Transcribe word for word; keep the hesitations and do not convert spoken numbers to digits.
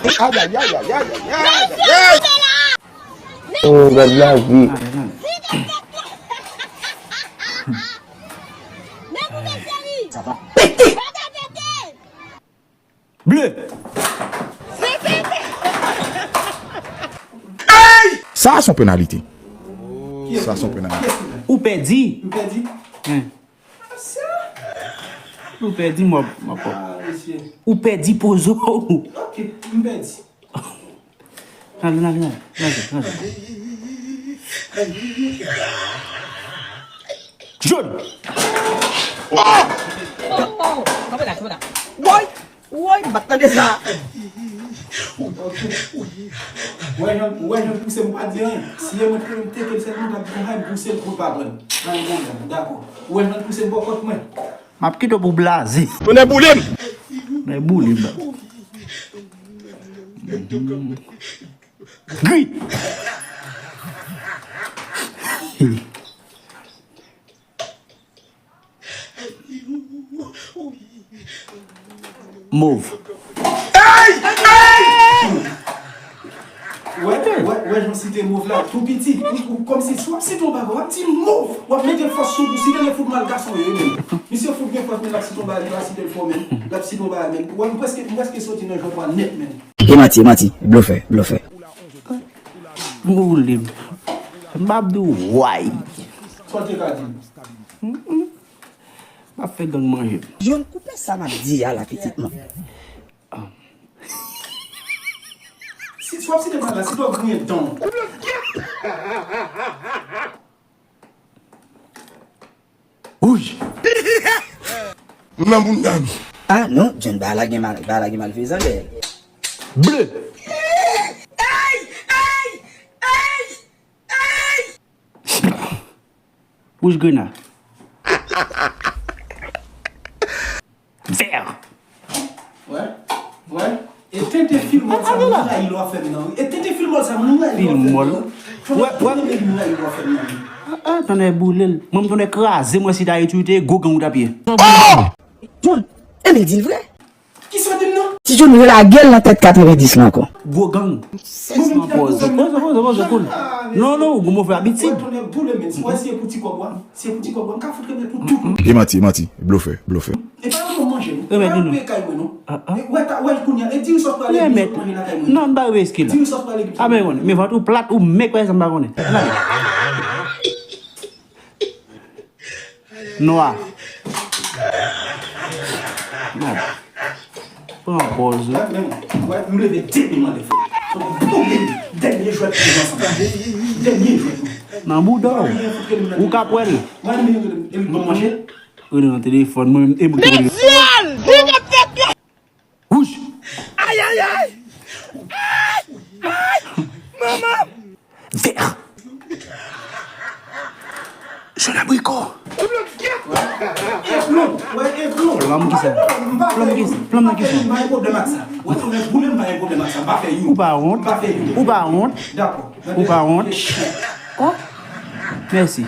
Ayayayayayayayay. Oh, gad lavi. Sa va pete. Ble. Sa se yon penalite. Sa se yon penalite. Ou pèdi. M pèdi. Hein. Ou pèdi, m ap, m ap. Ah, mesye. Ou pèdi pozo. Ok, m pèdi. Nan jwe, nan jwe, nan jwe, nan jwe. Jòn! Woy! Woy! M pa t tande sa! Ou wè jan, ou wè jan pouse m pa di anyen. Si e mwen ki te ke l sèlman t ap di yon bagay, m pouse l pou l pa pran. Pa gen pwoblèm, dakò. Ou wè jan pouse m bò kòt mwen. M ap kite w pou blaze. Tonnè boule m! Tonnè boule m. Gri! Mov. Wè, wè, wè jan site mov la tou piti. Ou, ou kòmsi si w ap site yon bagay, w ap di mov. W ap mete fòs sou, site nèg fout mal gason yo, men. Misye fout gen fòs, men l ap site yon bagay, li pa site l fò, men. L ap site yon bagay, men. Wè, m prèske, m prèske soti nan jwèt la nèt, men. E manti, e manti. Blofè, blofè. Boule m. M ap di w way. Sa w te ka di m? M ap fè gang manje m. Jòn, koupe sa m ap di a la, pitit mwen. Si, si w ap site mal la, si w ap griyen dan w. Wouy! M nan bounda m. Ah non, John, bagay la gen mal, bagay la gen malfezan dèyè l. Ble! Wouj grena. Vè. Wè, wè. E tenten filmòl sa, mwen rayi lè w ap fè m nan. E tenten filmòl sa, mwen rayi lè w ap fè m nan. Filmòl. Wè, wè. Mwen rayi lè w ap fè m nan. Ah, ah, tonnè boule l. Mwen, m tonnè kraze, mwen, si t Ayiti, ou te gwo gang ou t ap ye. Oh! John, e men di l vre. Kisa w di m nan? Ti John relage l nan tèt katrevendis lan ankò. Gwo gang. San pòz. Poze, poze, poze, poze, cool. Non, non, ou gon move abitid. Wè, tonnè boule, men. Wè, si e pou ti kòb, wè. Si e pou ti kòb, wè. M ka fout remèt ou tout. E manti, e manti. Blofè, blofè. E pa yon manje, non. Remèt li, non. E pa yon kay mwen, non. Ah, ah. E wè, ta, wè, kounye a. E diri sòs prale, remèt. Manje lakay mwen. Non, m pa wè eski la. Diri sòs prale. Ah, men, konnen. Men vant ou plat, ou mèg, pa egzanp, m pa konnen. Nwa. Gad. Pran pòz ou. Wè, men, wè, m leve depi mande fè. Dènye jwèt pou nou ansanm. Dènye jwèt nou. Nan bouda w. Ou ka pwèl. Wè, men, e l ban manje. Rele nan telefòn, mwen, e mwen ki rele. Wouj! Ay, ay, ay! Ay! Ay! Manman! Vè! Jòn abriko! Wè, e flou, wè, e flou. Flanm ki sa? Flanm ki sa? Flanm nan ki sa? M pa gen pwoblèm ak sa. Wè, tonè boule m pa gen pwoblèm ak sa. M pa fè you. Ou pa wont? M pa fè you. Ou pa wont? Dakò. Ou pa wont? Oh! Mèsi.